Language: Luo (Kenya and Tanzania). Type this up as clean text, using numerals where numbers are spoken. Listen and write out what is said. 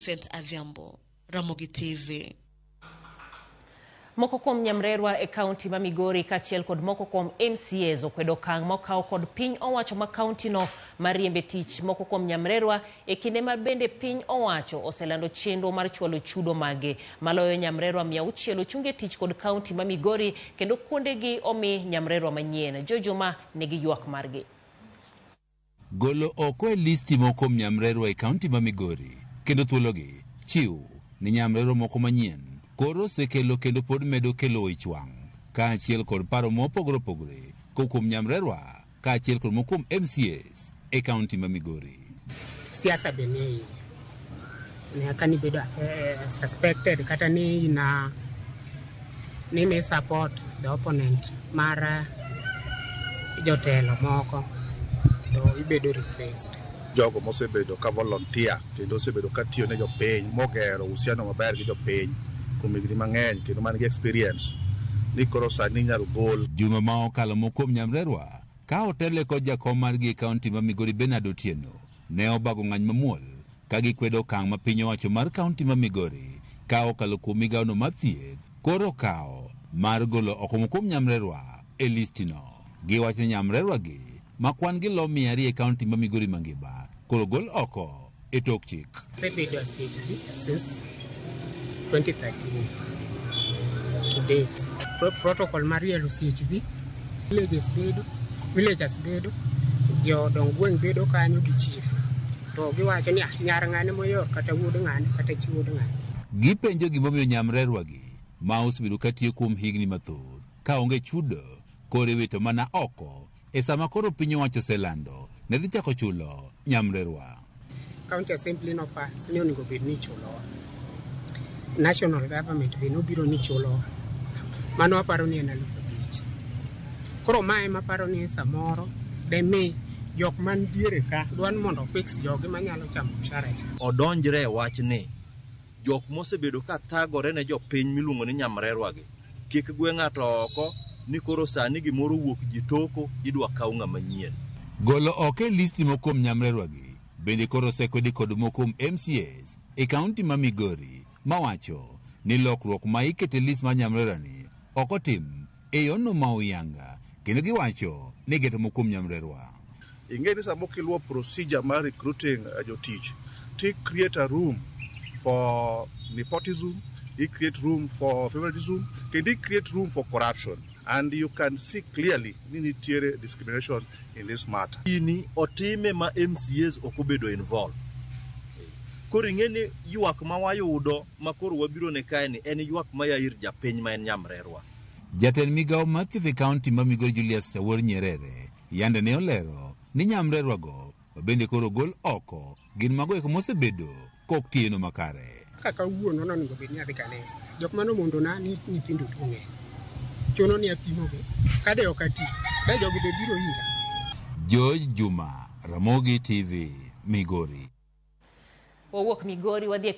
Millicent Adhiambo, Ramogi TV. Moko kuom nyamrerwa e kaunti ma Migori kaachiel kod moko kuom MCAs okwedo okang' mokaw kod piny owacho ma kauntino mar riembe tich moko kuom nyamrerwa e kinde ma bende piny owacho oselando chenro mar chwalo chudo mage. Maloyo nyamrerwa 600 ochunge tich kod kaunti ma Migori kendo kuondegi omi nyamrerwa manyien. Jojuma nigi ywak margi. Golo oko e listi moko kuom nyamrerwa e kaunti ma Migori kendo thuologi chiw ni nyamrerwa moko manyien koro osekelo kendo pod medo kelo ich wang' kaachiel kod paro mopogore opogore kowuok kuom nyamrerwa kaachiel kod moko kuom MCAs e kaunti ma Migori. Siasa be nie iye. Nyaka nibedo suspected kata ni ina ni support the opponent mar jotelo moko to ibedo replaced. Jogo mosebedo ka volunteer kendo osebedo ka tiyo ne jopiny mogero uhusiano maber gi jopiny kuom higni mang'eny kendo man gi experience ni koro sani inyalo gol. Juma ma okalo moko kuom nyamrerwa ka otele kod jakom margi e kaunti ma Migori Bernard Otieno ne obago ng'any mamuol ka gikwedo okang' ma piny owacho mar kaunti ma Migori ka okalo kuom migawono mar thieth koro okawo mar golo oko moko kuom nyamrerwa e listino. Giwacho ni nyamrerwa gi ma kwan gi lo 200 e kaunti ma Migori mangima koro gol oko e tok chik. Asebedo a CHV since 2013 to date. Protocol mar yiero CHV, villages bedo, villagers bedo, jodong gweng' bedo kanyo gi chief. To giwacho ni nyar ng'ane moyor kata wuod ng'ane kata chi wuod ng'ane. Gipenjo gimomiyo nyamrerwa gi ma osebedo katiyo kuom higni mathoth ka onge chudo koro iwito mana oko e sama koro piny owacho oselando ne dhi chako chulo nyamrerwa. County Assembly no pass ni onego bed ni ichulowa. National government be nobiro ni chulowa. Mano aparo ni en 5,000. Koro mae maparo ni samoro demi jok man diere ka dwa ni mondo fix jogi manyalo chamo mshahara cha. Odonjre e wachni jok mosebedo ka thagore ne jopiny miluongo ni nyamrerwa gi kik gwe ng'ato oko ni koro sani gimoro owuok ji toko idwa kaw ng'ama nyien. Golo oko e listi moko kuom nyamrerwa gi bende koro osekwedi kod moko kuom MCAs e kaunti ma Migori mawacho ni lokruok ma ikete list mar nyamrerwa ni ok otim e yono ma oyanga kendo giwacho ni geto moko kuom nyamrerwa. Ing'e ni sama kiluwo procedure mar recruiting jotich ti create a room for nepotism, i create room for favoritism, kendo i create room for corruption. And you can see clearly ni nitiere discrimination in this matter. Gini otime ma MCAs ok obedo involved. Koro ing'e ni ywak ma wayudo ma koro wabiro ne kae ni en ywak ma ya ir japiny ma en nyamrerwa. Jatend migawo mar thieth e kaunti ma Migori Julius Chawor Nyerere yande ne olero ni nyamrerwa go bende koro gol oko gin mago eko mosebedo kok tiyo makare. Kaka kawuono nonego bed ni adhi kanisa. Jok mane omondona ni nyithindo tuo ng'eny. Chuno ni apimogi. Kade ok ati, ka jogi be biro ira. George Juma, Ramogi TV, Migori. Wawuok Migori wadhi e